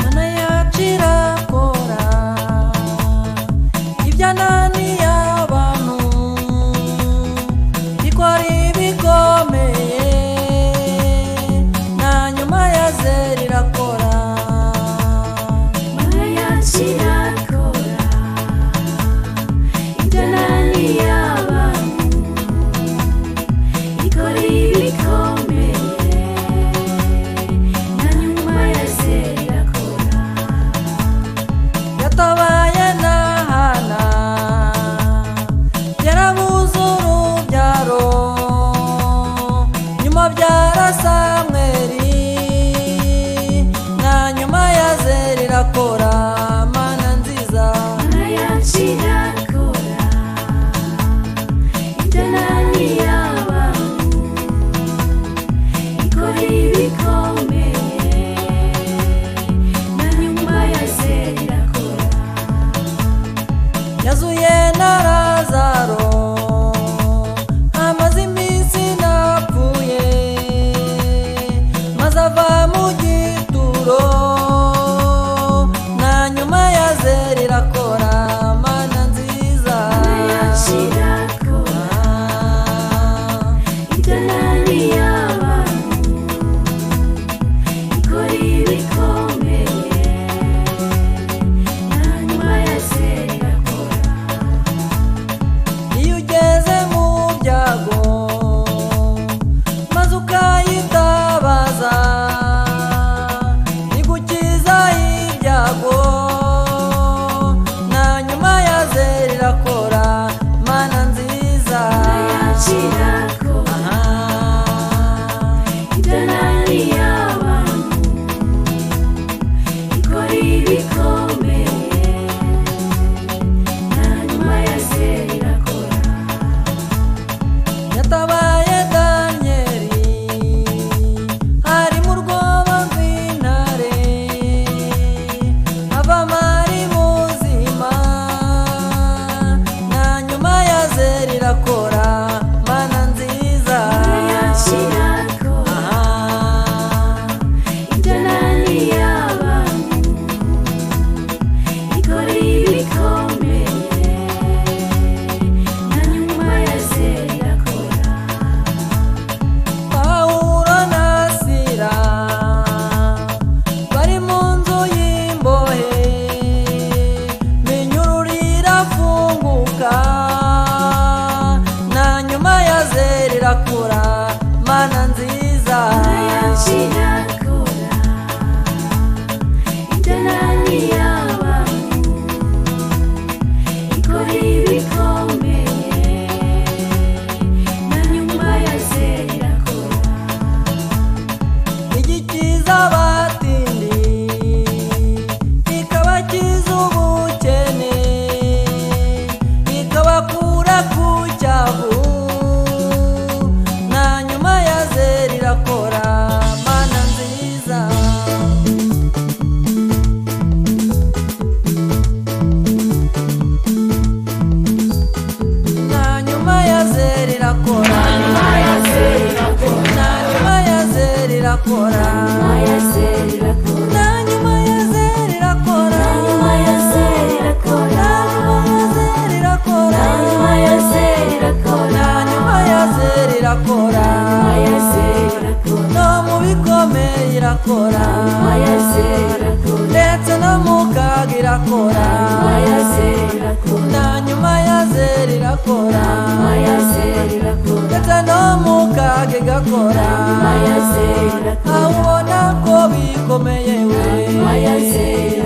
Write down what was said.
Mana yacu irakora ibyananiye abantu, ikora ibikomeye, na nyuma ya zeri irakora. Mana yacu irakora ibyananiye abantu, ikora ibikomeye, na nyuma ya zeri irakora. Yatabaye na Hana yarabuze urubyaro, nyuma abyara Samweli, na nyuma ya zeri irakora. Mana nziza. Mana yacu irakora ibyananiye abantu, ikora ibikomeye, na nyuma ya zeri irakora. Yazuye na Lazaro amaze iminsi napfuye, maze ava mu gituro, na nyuma ya zeri irakora. Mana nziza. Mana yacu irakora ibyananiye abantu, ikora ibikomeye, na nyuma ya zeri irakora. Iyo ugeze mu byago maze ukayitabaza, igukiza ibyago, na nyuma ya zeri irakora. Mana nziza. Mana yacu irakora ibyananiye abantu, ikora ibikomeye, na nyuma ya zeri irakora. Yatabaye Daniyeli ari mu rwobo rw'intare, avamo ari muzima, na nyuma ya zeri irakora. Mana nziza. Mana yacu irakora ibyananiye abantu, ikora ibikomeye, na nyuma ya zeri irakora. Pawulo na Sila bari mu nzu y'imbohe, minyururu irafunguka, na nyuma ya zeri irakora. Mana nziza. Mana yacu irakora ibyananiye abantu, ikora ibikomeye, na nyuma ya zeri irakora. Igikiza abatindi, ikabakiza ubukene, ikabakura ku cyavu, na nyuma ya zeri irakora. Mana nziza. Na nyuma ya zeri irakora. Nyuma ya zeri irakora. Na nyuma ya zeri irakora. Nyuma ya zeri irakora. Na nyuma ya zeri irakora. Nyuma ya zeri irakora. Na nyuma ya zeri irakora. Nyuma ya zeri irakora. Na nyuma ya zeri irakora. Nyuma ya zeri irakora. No mu bikomeye irakora. Nyuma ya zeri irakora. Ndetse no mu kaga irakora. Nyuma ya zeri irakora. Na nyuma ya zeri irakora. Nyuma ya zeri irakora. Ndetse no mu kaga igakora. Nyuma ya zeri irakora. Aho ubona ko bikomeye we. Nyuma ya zeri